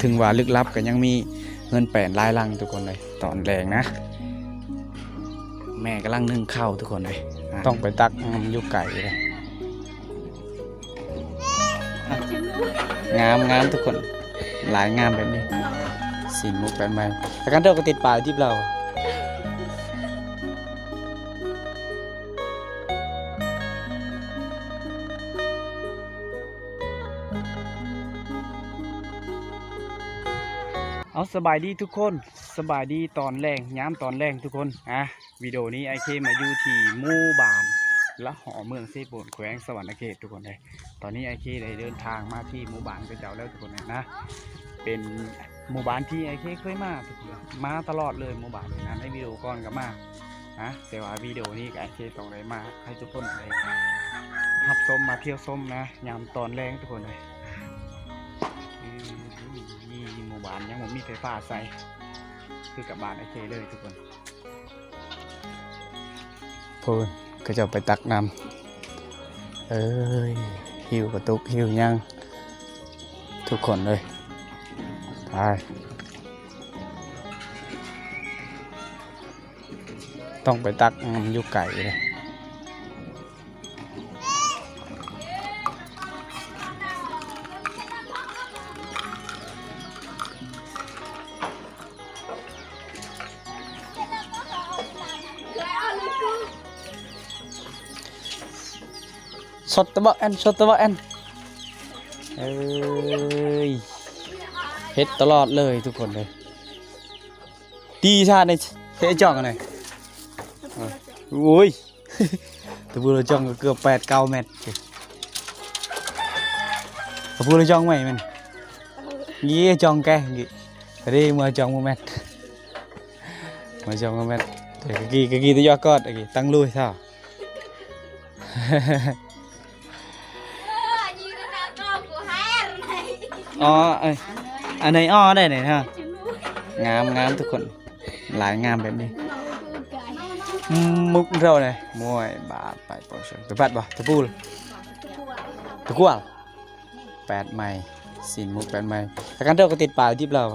ເຖິງວ່າລຶກລັບກໍຍັງມີເຮືອນແປນຫຼາຍຫຼັງທຸກຄົນເອີຍ. ຕອນແລງນະ ແມ່ກຳລັງໜຶ້ງເຂົ້າທຸກຄົນເອີຍ. ອາ ຕ້ອງໄປຕັກ ອືມ ຢູ່ໄກເດ້. ງາມໆ ທຸກຄົນ ຫຼາຍງາມແບບນີ້. ຊີ້ນໝູກແປດໄມ້ ແຕ່ຄັນໂດກກໍຕິດປາກຕິບລາວ. ເອົາ ສະບາຍດີທຸກຄົນ ສະບາຍດີຕອນແລງ ຍາມຕອນແລງທຸກຄົນ. ອາ ວິດີໂອນີ້ອ້າຍເຄມາຢູ່ທີ່ໝູ່ບ້ານລະຫໍ່ ເມືອງເຊໂປນ ແຂວງສະຫວັນນະເຂດທຸກຄົນເອີຍ. ຕອນນີ້ອ້າຍເຄໄດ້ເດີນທາງມາທີ່ໝູ່ບ້ານເຂົາເຈົ້າແລ້ວທຸກຄົນເອີຍນະ. ເປັນໝູ່ບ້ານທີ່ອ້າຍເຄເຄີຍມາທຸກຄົນ ມາຕະຫຼອດເລີຍໝູ່ບ້ານນີ້ນະ. ໃນວິດີໂອກ່ອນກໍມາ ນະ ແຕ່ວ່າວິດີໂອນີ້ກໍອ້າຍເຄຕ້ອງໄດ້ມາໃຫ້ທຸກຄົນໄດ້ຮັບຊົມ ມາທ່ຽວຊົມນະ ຍາມຕອນແລງທຸກຄົນເອີຍ. ອືມ ໝູ່ບ້ານຍັງບໍ່ມີໄຟຟ້າໃຊ້ ຄືກັບບ້ານອ້າຍເຄເລີຍທຸກຄົນ. ພຸ້ນ ເຂົາເຈົ້າໄປຕັກນ້ຳ ເອີຍ ຫິ້ວກະຕຸກ ຫິ້ວຫຍັງ ທຸກຄົນເອີຍ. ໄປ ຕ້ອງໄປຕັກ ອືມ ຢູ່ໄກເດ້. ສົດຕະເບາະແອນ ສົດຕະເບາະແອນ ເອີຍ ເຮັດຕະຫຼອດເລີຍທຸກຄົນເອີຍ. ຕີຊາໃນເຊຈ່ອງອັນນີ້ ໂອ້ຍ ຕະປູລະຈ່ອງກໍເກືອບແປດເກົ້າແມັດ ຕະປູລະຈ່ອງໃໝ່ແມ່ນ ເຢ້ ຈ່ອງແກະ ກະດີເມືອຈ່ອງບໍ່ແມັດ ເມືອຈ່ອງບໍ່ແມັດ ກະກີ ກະກີຕະຢອກກອດ ກະກີຕັ້ງລຸຍຊາ. ອໍ ເອີຍ ອັນໃດອໍ ໄດ້ນີ້ເນາະ ງາມໆ ທຸກຄົນ ລາຍງາມແບບນີ້ ໝູກເທົ່າໃດ ມວຍບາດໄປ ໂປເຊີ ຕະພັດບໍ່ ຕະປູລ ຕະກວາລ ແປດໄມ້ ຊີ້ນໝູກແປດໄມ້ ແຕ່ຄັນໂດກກໍຕິດປາກຕິບລາວ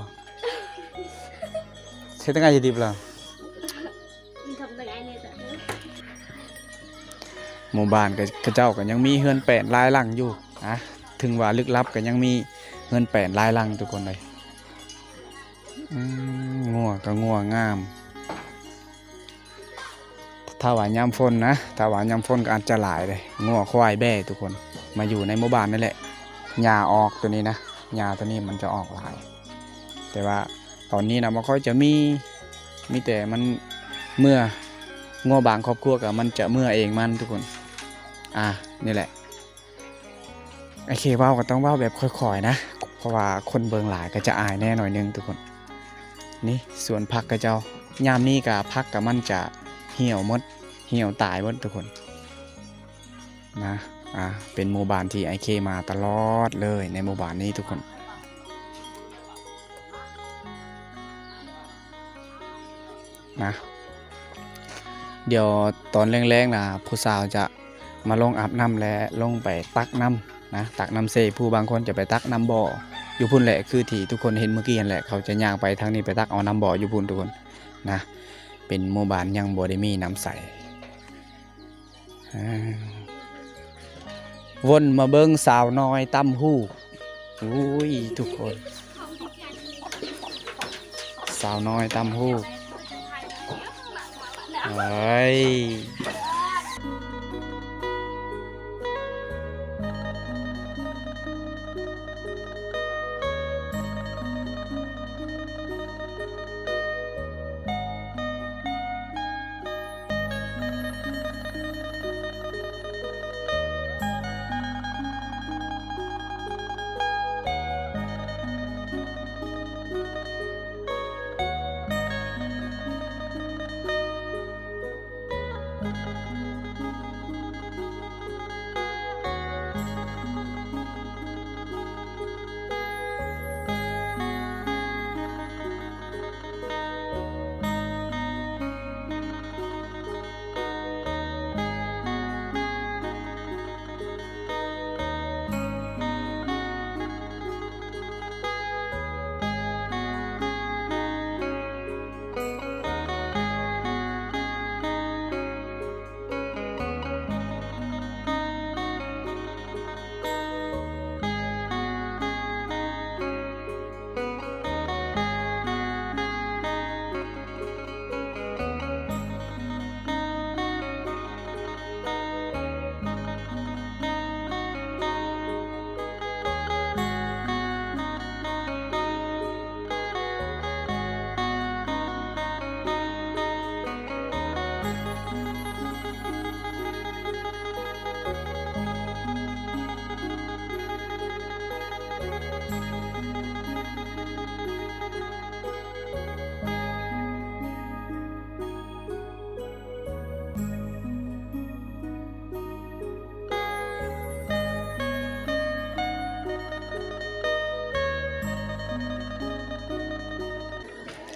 ເຮັດຈັ່ງໃດຊິຕິບລາວ. ໝູ່ບ້ານກໍ ເຂົາເຈົ້າກໍຍັງມີເຮືອນແປນຫຼາຍຫຼັງຢູ່ນະ ເຖິງວ່າລຶກລັບກໍຍັງມີເຮືອນແປນຫຼາຍຫຼັງທຸກຄົນເອີຍ. ອືມ ງົວກໍງົວງາມ ຖ້າວ່າຍາມຝົນນະ ຖ້າວ່າຍາມຝົນກໍອາດຈະຫຼາຍເດ້ ງົວຄວາຍແບ້ທຸກຄົນ ມາຢູ່ໃນໝູ່ບ້ານນີ້ແຫຼະ ຫຍ້າອອກໂຕນີ້ນະ ຫຍ້າໂຕນີ້ມັນຈະອອກຫຼາຍ ແຕ່ວ່າຕອນນີ້ນະບໍ່ຄ່ອຍຈະມີ ມີແຕ່ມັນເມືອ ງົວບາງຄອບຄົວກໍມັນຈະເມືອເອງມັນທຸກຄົນ. ອາ ນີ້ແຫຼະ ໂອເຄ ເວົ້າກໍຕ້ອງເວົ້າແບບຄ່ອຍໆ ນະ ເພາະວ່າຄົນເບິ່ງຫຼາຍກໍຈະອາຍແດ່ໜ້ອຍໜຶ່ງທຸກຄົນ. ນີ້ສວນຜັກເຂົາເຈົ້າ ຍາມນີ້ກໍຜັກກໍມັນຈະຫ່ຽວໝົດ ຫ່ຽວຕາຍໝົດທຸກຄົນ. ນະ ອາ ເປັນໝູ່ບ້ານທີ່ອ້າຍເຄມາຕະຫຼອດເລີຍ ໃນໝູ່ບ້ານນີ້ທຸກຄົນນະ. ດຽວຕອນແລງໆ ນະ ຜູ້ສາວຈະມາລົງອາບນ້ຳ ແລະ ລົງໄປຕັກນ້ຳນະ ຕັກນ້ຳເຊ. ຜູ້ບາງຄົນຈະໄປຕັກນ້ຳບໍ່ຢູ່ພຸ້ນແຫຼະ ຄືທີ່ທຸກຄົນເຫັນເມື່ອກີ້ຫັ້ນແຫຼະ ເຂົາຈະຍ່າງໄປທາງນີ້ ໄປຕັກເອົານ້ຳບໍ່ຢູ່ພຸ້ນທຸກຄົນນະ. ເປັນໝູ່ບ້ານຍັງບໍ່ໄດ້ມີນ້ຳໃຊ້. ອ່າ ວົນມາເບິ່ງສາວນ້ອຍຕ່ຳຫູກ. ໂອ້ຍ ທຸກຄົນ ສາວນ້ອຍຕ່ຳຫູກ ເອີຍ.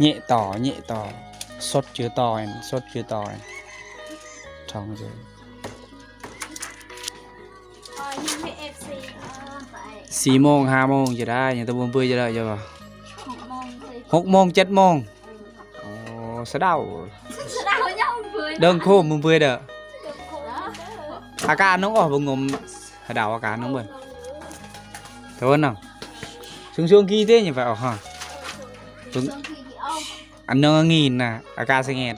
ເຍະຕໍ່ ເຍະຕໍ່ ສົດຈື່ຕໍ່ ສົດຈື່ຕໍ່ ທ່ອງຢູ່ ສີ່ໂມງ ຫ້າໂມງຈະໄດ້ ຍັງແຕ່ບໍ່ເປື່ອຍຈະໄດ້ ເຈົ້າວ່າ ຫົກໂມງ ເຈັດໂມງ ໂອ້ ສະເດົາ ເດີງໂຄມເປື່ອຍເດີ. ອາການນ້ອງອອກບໍ່ງົມ ສະເດົາອາການນ້ອງເບິ່ງ ໂທນເນາະ ຊຸງໆ ກີເຕຍັງໄປອອກຮະ ອັນນ້ອງງີນນະ ອາກາສະແງດ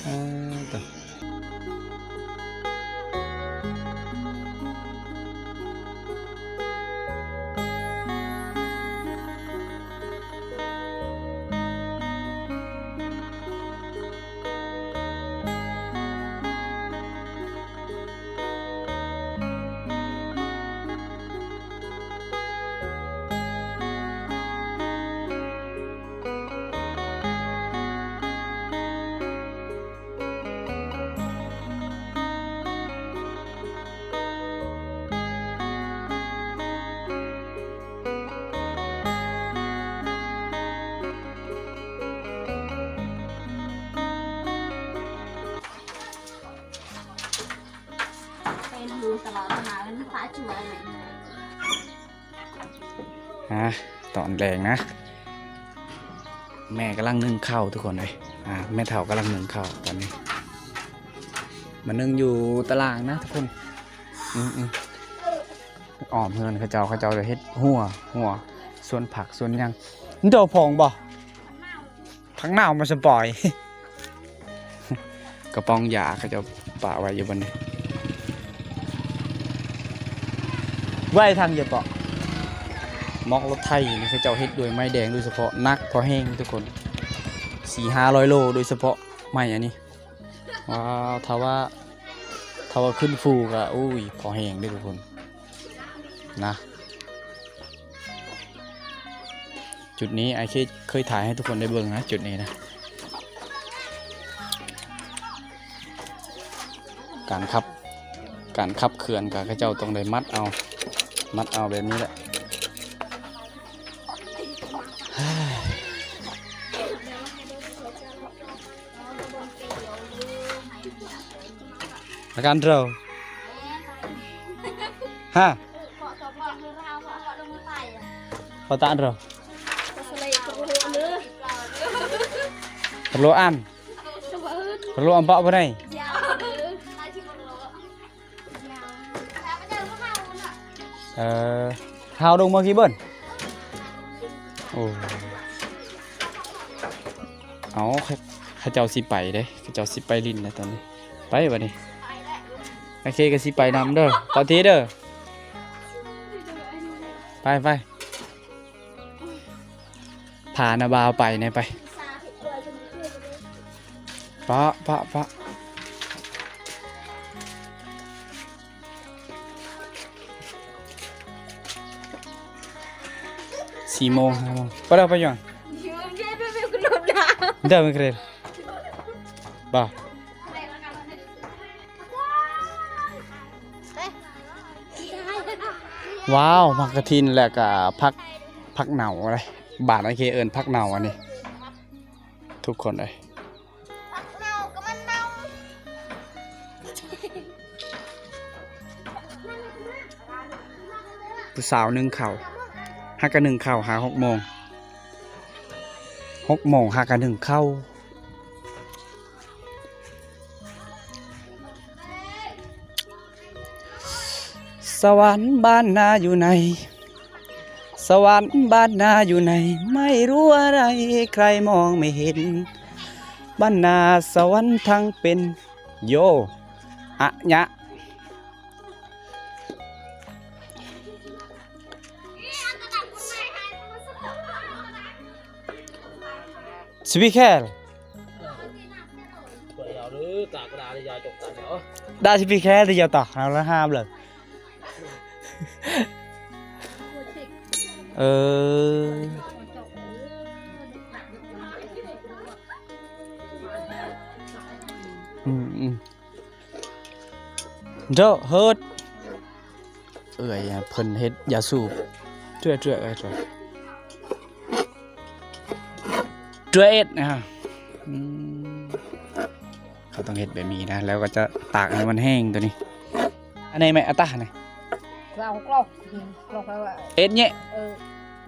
ເອີ ໂຕ. ອາ ຕອນແລງນະ ແມ່ກຳລັງໜຶ້ງເຂົ້າທຸກຄົນເອີຍ ອາ ແມ່ເຖົ້າກຳລັງໜຶ້ງເຂົ້າຕອນນີ້ ມາໜຶ້ງຢູ່ຕາລ່າງນະທຸກຄົນ ອືມໆ ອ້ອມເຮືອນເຂົາເຈົ້າ ເຂົາເຈົ້າຈະເຮັດຮົ້ວ ຮົ້ວ ສວນຜັກສວນຫຍັງ ມັນເຈົ້າຂອງບໍ່? ຜັກເນົ່າມາສະປອຍ ກະປ໋ອງຢາເຂົາເຈົ້າປະໄວ້ຢູ່ບ່ອນນີ້ ໄວ້ທາງຢາເປາະ ໝອກລົດໄຖນີ້ເຂົາເຈົ້າເຮັດດ້ວຍໄມ້ແດງໂດຍສະເພາະ ໜັກພໍແຮງທຸກຄົນ ສີ່ຫ້າຮ້ອຍໂລ ໂດຍສະເພາະໄມ້ອັນນີ້ ວ້າວ ຖ້າວ່າ ຖ້າວ່າຂຶ້ນຟູກະ ໂອ້ຍ ພໍແຮງເດ້ທຸກຄົນນະ. ຈຸດນີ້ອ້າຍເຄຍ ເຄີຍຖ່າຍໃຫ້ທຸກຄົນໄດ້ເບິ່ງນະ ຈຸດນີ້ນະ ການຂັບ ການຂັບເຄື່ອນກະເຂົາເຈົ້າຕ້ອງໄດ້ມັດເອົາ ມັດເອົາແບບນີ້ແຫຼະ ອາການເຮົາ ຮະ ເຂົາຕານເຮົາ ເຮົາໂລອັນ ເຮົາໂລອັນເປາະບໍ່ໄດ້ ເອີ ເຮົາລົງມາກີ່ເບິ່ນ ໂອ້ ເອົາ ເຂົາເຈົ້າຊິໄປເດ້ ເຂົາເຈົ້າຊິໄປຫຼິ້ນແລ້ວຕອນນີ້ ໄປບັດນີ້ ໂອເຄ ກະຊິໄປນຳເດີ ປາເທເດີ ໄປ ໄປ ພານ້າບ່າວໄປແດ່ໄປ ປະ ປະ ປະ. ສີ່ໂມງ ຫ້າໂມງ ປະເດີ ໄປຫຍັງ ເດີ ໄປເຄຣນ ບໍ່ ວ້າວ ໝາກກະທິນ ແລ້ວກະຜັກ ຜັກເນົ່າເດ້ ບ້ານອ້າຍເຄເອີ້ນຜັກເນົ່າອັນນີ້ ທຸກຄົນເອີຍ. ຜູ້ສາວໜຶ້ງເຂົ້າ ຫາກະໜຶ້ງເຂົ້າ ຫາຫົກໂມງ ຫົກໂມງຫາກະໜຶ້ງເຂົ້າ. ສະຫວັນບ້ານນາຢູ່ໃນ ສະຫວັນບ້ານນາຢູ່ໃນ ໄມ່ຮູ້ອະໄລໃຄມອງໄມ່ເຫັນ ບ້ານນາສະຫວັນທັງເປັນ ໂຢ ອະຍະ ສະປີແຄລ ດາສະປີແຄລ ດຽວຕໍ່ ເຮົາລະຫ້າມເລີຍ ເອີ ອືມ ອືມ. ໂດ ເຮີດ ເອື້ອຍເພິ່ນເຮັດຢາສູບ Dua, dua, eh, dua. Dua ét ນະ. ອືມ ເຂົາຕ້ອງເຮັດແບບນີ້ນະ ແລ້ວກໍຈະຕາກໃຫ້ມັນແຫ້ງໂຕນີ້. ອັນນີ້ແມ່ນອາຕານະ ເອົາກຣອກ ກຣອກແລ້ວ ເອັດແຍະ ເອີ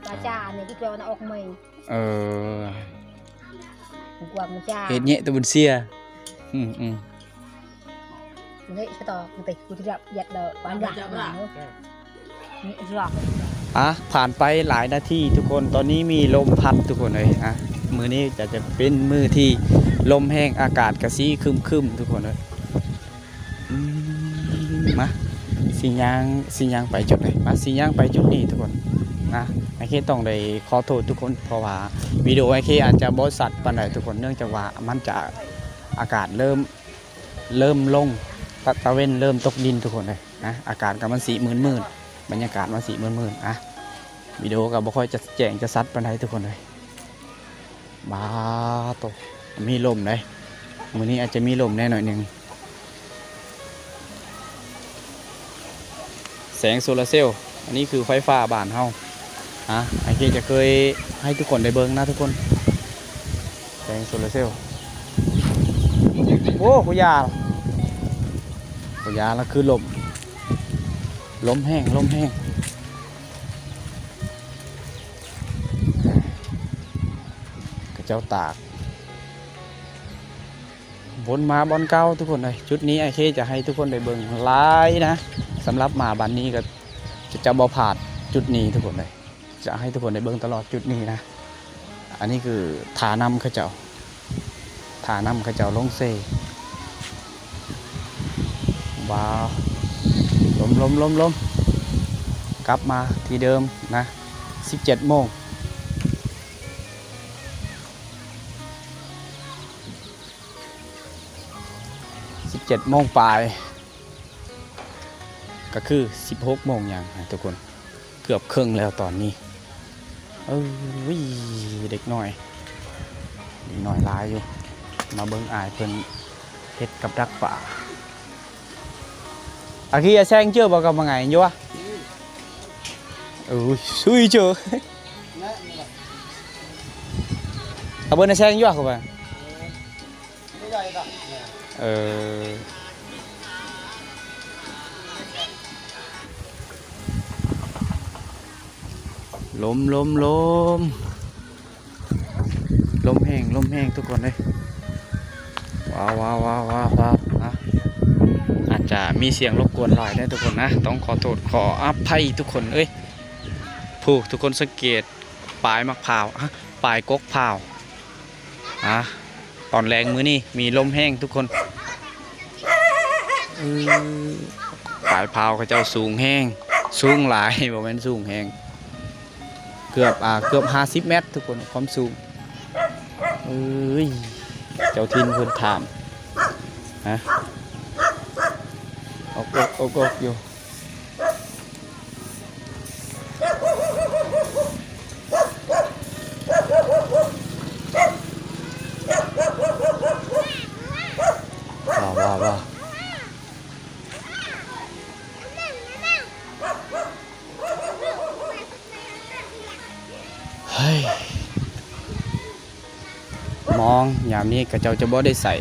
ປາຈານີ້ທີ່ເຈົ້ານະອອກໃໝ່. ເອີ ກວາງຈາ ເຮັດແຍະຕະບຸນເຊຍ. ອືມໆ ເລີຍສະຕອກຕິ ກູຈະຢາກເດີ ປານຢາກ ອ່ະ ຜ່ານໄປຫຼາຍນາທີທຸກຄົນ ຕອນນີ້ມີລົມພັດທຸກຄົນເອີຍ. ອ່ະ ມື້ນີ້ຈະ ຈະເປັນມື້ທີ່ລົມແຮງ ອາກາດກະຊິຄຶ້ມໆ ທຸກຄົນເອີຍ. ອືມ ມາ ຊິຍ່າງ ຊິຍ່າງໄປຈຸດໃດ? ມາ ຊິຍ່າງໄປຈຸດນີ້ທຸກຄົນນະ. ອ້າຍເຄຕ້ອງໄດ້ຂໍໂທດທຸກຄົນ ເພາະວ່າວິດີໂອອ້າຍເຄອາດຈະບໍ່ຊັດປານໃດທຸກຄົນ ເນື່ອງຈາກວ່າມັນຈະ ອາກາດເລີ່ມ ເລີ່ມລົງ ຕາ ຕາເວັນເລີ່ມຕົກດິນທຸກຄົນເອີຍນະ. ອາກາດກໍມັນຊິມືດໆ ບັນຍາກາດມັນຊິມືດໆ. ອ່ະ ວິດີໂອກໍບໍ່ຄ່ອຍຈະແຈ້ງຈະຊັດປານໃດທຸກຄົນເອີຍ. ບາໂຕ ມີລົມເດ້ ມື້ນີ້ອາດຈະມີລົມແດ່ໜ້ອຍໜຶ່ງ. ແສງໂຊລາເຊວ ອັນນີ້ຄືໄຟຟ້າບ້ານເຮົາ. ອ່ະ ອ້າຍເຄຈະເຄີຍໃຫ້ທຸກຄົນໄດ້ເບິ່ງນະທຸກຄົນ ແສງໂຊລາເຊວ. ໂອ້ ກູຢາ ກູຢາລະຄືລົມ ລົມແຮງ ລົມແຮງ. ເຂົາເຈົ້າຕາກ ວົນມາບ່ອນເກົ່າທຸກຄົນເອີຍ. ຈຸດນີ້ອ້າຍເຄຈະໃຫ້ທຸກຄົນໄດ້ເບິ່ງຫຼາຍນະ. ສຳລັບມາບ້ານນີ້ກໍຈະ ຈະບໍ່ພາດຈຸດນີ້ທຸກຄົນເອີຍ ຈະໃຫ້ທຸກຄົນໄດ້ເບິ່ງຕະຫຼອດຈຸດນີ້ນະ. ອັນນີ້ຄືທ່ານ້ຳເຂົາເຈົ້າ ທ່ານ້ຳເຂົາເຈົ້າລົງເຊ. ວ້າວ ລົມ ລົມ ລົມ ລົມ ກັບມາທີ່ເດີມນະ ສິບເຈັດໂມງ ສິບເຈັດໂມງປາຍ ກໍຄືສິບຫົກໂມງຫຍັງນະທຸກຄົນ ເກືອບເຄິ່ງແລ້ວຕອນນີ້. ເອີຍ ເດັກນ້ອຍ ເດັກນ້ອຍຫຼາຍຢູ່ ມາເບິ່ງອ້າຍເພິ່ນເຮັດກັບດັກປາ. ອາກີອາແຊງເຈີບໍ່ກັບມາໄງຢູ່ວະ? ເອີຍ ຊຸຍເຈີ ອາເບິ່ງອາແຊງຢູ່ວະ ເຂົ້າໄປ. ເອີ ລົມ ລົມ ລົມ ລົມແຮງ ລົມແຮງທຸກຄົນເອີຍ. ວ້າວ ວ້າວ ວ້າວ ວ້າວ ອາດຈະມີສຽງລົບກວນຫຼາຍເດີທຸກຄົນນະ ຕ້ອງຂໍໂທດຂໍອະໄພທຸກຄົນເອີຍ. ຜູ້ ທຸກຄົນສັງເກດປາຍໝາກພ້າວ ປາຍກົກພ້າວ. ອ່າ ຕອນແລງມື້ນີ້ມີລົມແຮງທຸກຄົນ. ເອີ ປາຍພ້າວເຂົາເຈົ້າສູງແຮງ ສູງຫຼາຍ ບໍ່ແມ່ນສູງແຮງ ເກືອບ ອ່າ ເກືອບຫ້າສິບແມັດທຸກຄົນ ຄວາມສູງ. ເອີຍ ເຈົ້າຖິ່ນເພິ່ນຖາມ ຮະ ອອກ ອອກ ອອກ ອອກຢູ່. ວ້າວ ວ້າວ ວ້າວ ເຮີ້ຍ. ມອງຍາມນີ້ເຂົາເຈົ້າຈະບໍ່ໄດ້ໃສ່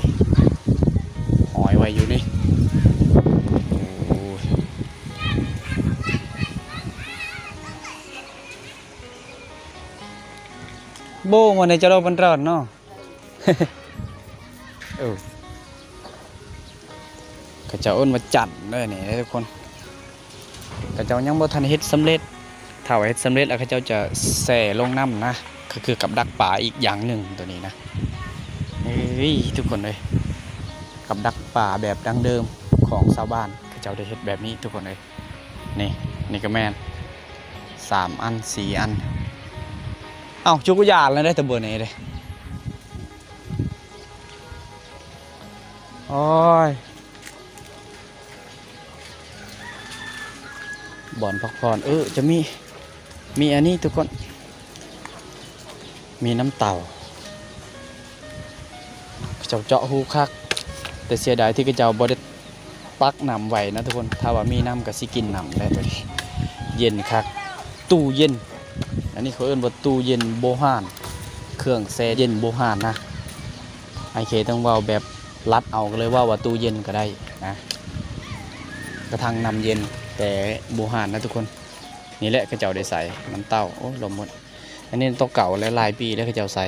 ຫ້ອຍໄວ້ຢູ່ນີ້. ໂອ້ຍ ໂບ ມື້ນີ້ຈະລອບບັນຕອນເນາະ. ເອີ ເຂົາເຈົ້າເອີ້ນວ່າຈັນເດີນີ້ທຸກຄົນ. ເຂົາເຈົ້າຍັງບໍ່ທັນເຮັດສຳເລັດ ຖ້າວ່າເຮັດສຳເລັດແລ້ວເຂົາເຈົ້າຈະແຊ່ລົງນ້ຳນະ ກໍຄືກັບດັກປາອີກຢ່າງໜຶ່ງໂຕນີ້ນະ. ເອີຍ ທຸກຄົນເອີຍ ກັບດັກປາແບບດັ້ງເດີມຂອງຊາວບ້ານ ເຂົາເຈົ້າໄດ້ເຮັດແບບນີ້ທຸກຄົນເອີຍ. ນີ້ ນີ້ກໍແມ່ນ ສາມອັນ ສີ່ອັນ. ເອົ້າ ຈຸກຢານແລ້ວເດ້ ຕະເບີນີ້ເດ້. ໂອ້ຍ ບ່ອນພັກຜ່ອນ ເອີ ຈະມີ ມີອັນນີ້ທຸກຄົນ ມີນ້ຳເຕົາ. ເຂົາເຈົ້າເຈາະຮູຄັກ ແຕ່ເສຍດາຍທີ່ເຂົາເຈົ້າບໍ່ໄດ້ຕັກນ້ຳໄວ້ນະທຸກຄົນ. ຖ້າວ່າມີນ້ຳກໍຊິກິນນ້ຳໄດ້ໂຕນີ້ ເຢັນຄັກ. ຕູ້ເຢັນ. ອັນນີ້ເຂົາເອີ້ນວ່າຕູ້ເຢັນບູຮານ ເຄື່ອງແຊ່ເຢັນບູຮານນະ. ອ້າຍເຄຕ້ອງເວົ້າແບບລັດເອົາ ກໍເລີຍເວົ້າວ່າຕູ້ເຢັນກໍໄດ້ນະ, ກະທັງນ້ຳເຢັນ ແຕ່ບູຮານນະທຸກຄົນ. ນີ້ແຫຼະເຂົາເຈົ້າໄດ້ໃສ່ນ້ຳເຕົ້າ. ໂອ້ຍ ລົມໝົດ. ອັນນີ້ໂຕເກົ່າແລ້ວ ຫຼາຍປີແລ້ວເຂົາເຈົ້າໃສ່.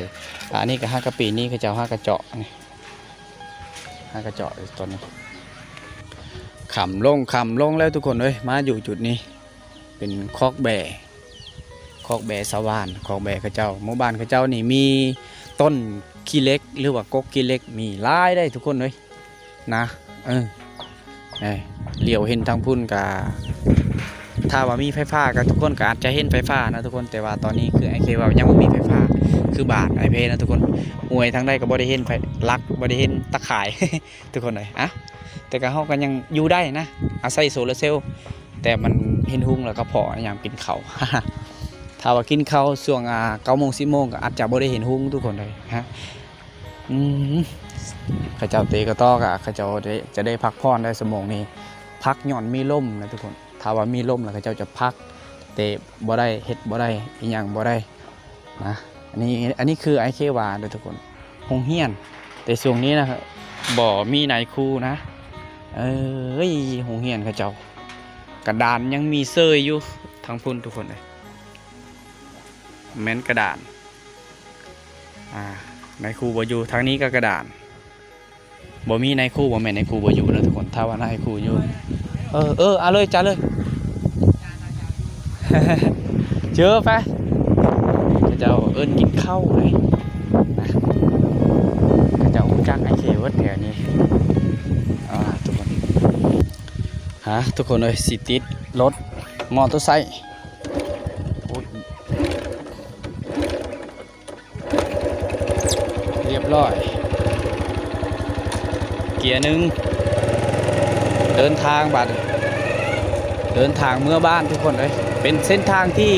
ອາ ອັນນີ້ກໍຫາກະປີນີ້ເຂົາເຈົ້າຫາກະເຈາະນີ້ ຫາກະເຈາະຕົວນີ້. ຄ່ຳລົງ ຄ່ຳລົງແລ້ວທຸກຄົນເອີຍ. ມາຢູ່ຈຸດນີ້ເປັນຄອກແບ້ ຄອກແບ້ຊາວບ້ານ ຄອກແບ້ເຂົາເຈົ້າ. ໝູ່ບ້ານເຂົາເຈົ້ານີ້ມີຕົ້ນຂີ້ເຫຼັກ ຫຼືວ່າກົກຂີ້ເຫຼັກ ມີຫຼາຍເດ້ທຸກຄົນເອີຍ. ນະ ເອີ ເອີ ຫຼຽວເຫັນທາງພຸ້ນກະ ຖ້າວ່າມີໄຟຟ້າກະ ທຸກຄົນກະອາດຈະເຫັນໄຟຟ້ານະທຸກຄົນ. ແຕ່ວ່າຕອນນີ້ຄືອ້າຍເຄເວົ້າ ຍັງບໍ່ມີໄຟຟ້າ ຄືບ້ານອ້າຍເຄນະທຸກຄົນ. ຫ້ວຍທາງໃດກະບໍ່ໄດ້ເຫັນໄຟ ຫຼັກບໍ່ໄດ້ເຫັນຕາຂ່າຍ ທຸກຄົນເອີຍ. ອະ ແຕ່ກະເຮົາກະຍັງຢູ່ໄດ້ນະ ອາໄສໂຊລາເຊວ. ແຕ່ມັນເຫັນຮຸ່ງແລ້ວກະເພາະຍາມກິນເຂົ້າ. ຖ້າວ່າກິນເຂົ້າຊ່ວງ ອາ ເກົ້າໂມງ ສິບໂມງ ກະອາດຈະບໍ່ໄດ້ເຫັນຮຸ່ງທຸກຄົນເອີຍ. ອືມ ເຂົາເຈົ້າເຕະກະຕໍກະ ເຂົາເຈົ້າໄດ້ ຈະໄດ້ພັກຜ່ອນໄດ້ຊົ່ວໂມງນີ້ ພັກຍ້ອນມີລົມນະທຸກຄົນ. ຖ້າວ່າມີລົມແລ້ວເຂົາເຈົ້າຈະພັກ ເຕະບໍ່ໄດ້ ເຮັດບໍ່ໄດ້ ອີ່ຫຍັງບໍ່ໄດ້ນະ. ອັນນີ້ ອັນນີ້ຄືອ້າຍເຄວ່າເດີທຸກຄົນ ໂຮງຮຽນ. ແຕ່ຊ່ວງນີ້ນະ ບໍ່ມີນາຍຄູນະ. ເອີຍ ໂຮງຮຽນເຂົາເຈົ້າ ກະດານຍັງມີເຊີຍຢູ່ທາງພຸ້ນທຸກຄົນເອີຍ. ແມ່ນກະດານ ອາ ນາຍຄູບໍ່ຢູ່. ທາງນີ້ກະກະດານ ບໍ່ມີນາຍຄູ ບໍ່ແມ່ນນາຍຄູບໍ່ຢູ່ເດີທຸກຄົນ. ຖ້າວ່ານາຍຄູຢູ່ ເອີ ເອີ ເອົາເລີຍ ຈັດເລີຍ ເຈີໄປ. ເຂົາເຈົ້າເອີ້ນກິນເຂົ້າເລີຍນະ ເຂົາເຈົ້າຮູ້ຈັກອ້າຍເຄເບິດແຖວນີ້. ອາ ທຸກຄົນ ຫາ ທຸກຄົນເອີຍ ຊິຕິດລົດມໍເຕີໄຊ. ໂອ້ຍ ລຽບຮ້ອຍ ເກຍໜຶ່ງ ເດີນທາງບາດ ເດີນທາງເມືອບ້ານທຸກຄົນເອີຍ. ເປັນເສັ້ນທາງທີ່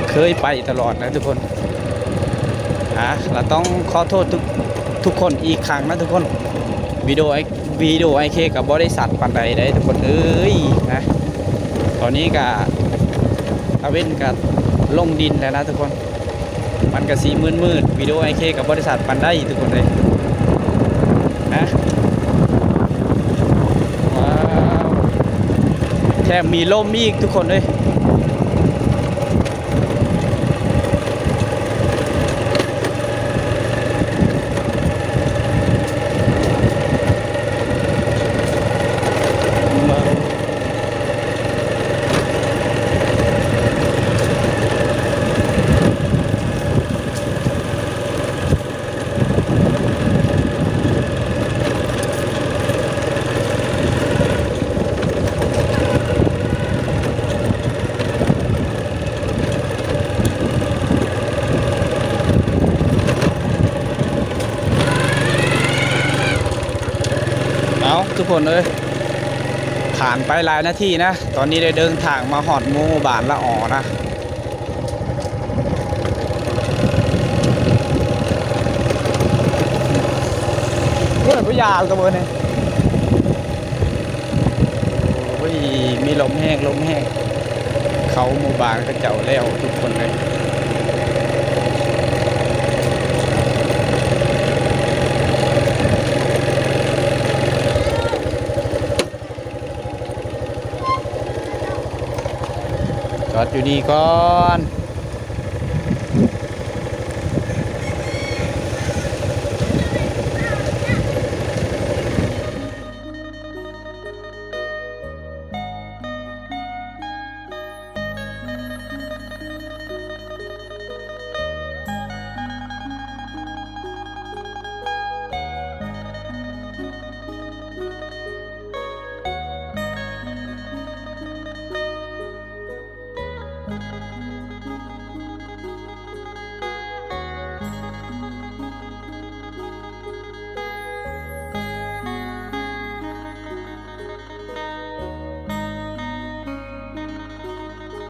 ເຄີຍໄປຕະຫຼອດນະທຸກຄົນ. ອາ ລະຕ້ອງຂໍໂທດທຸກ ທຸກຄົນອີກຄັ້ງນະທຸກຄົນ. ວິດີໂອ ວິດີໂອອ້າຍເຄກະບໍ່ໄດ້ຊັດປານໃດເດ້ທຸກຄົນເອີຍນະ. ຕອນນີ້ກະຕາເວັນກະລົງດິນແລ້ວນະທຸກຄົນ. ມັນກະຊິມືດໆ ວິດີໂອອ້າຍເຄກະບໍ່ໄດ້ຊັດປານໃດທຸກຄົນເອີຍນະ. ວ້າວ ແຖມມີລົມອີກທຸກຄົນເອີຍ. ເອົາ ທຸກຄົນເອີຍ ຜ່ານໄປຫຼາຍນາທີນະ ຕອນນີ້ໄດ້ເດີນທາງມາຮອດໝູ່ບ້ານລະອໍນະ. ເອີ ບໍ່ຢາກກະເບີນີ້. ໂອ້ຍ ມີລົມແຮງ ລົມແຮງ ເຂົ້າໝູ່ບ້ານເຂົາເຈົ້າແລ້ວທຸກຄົນເອີຍ. ຈອດຢູ່ນີ້ກ່ອນ.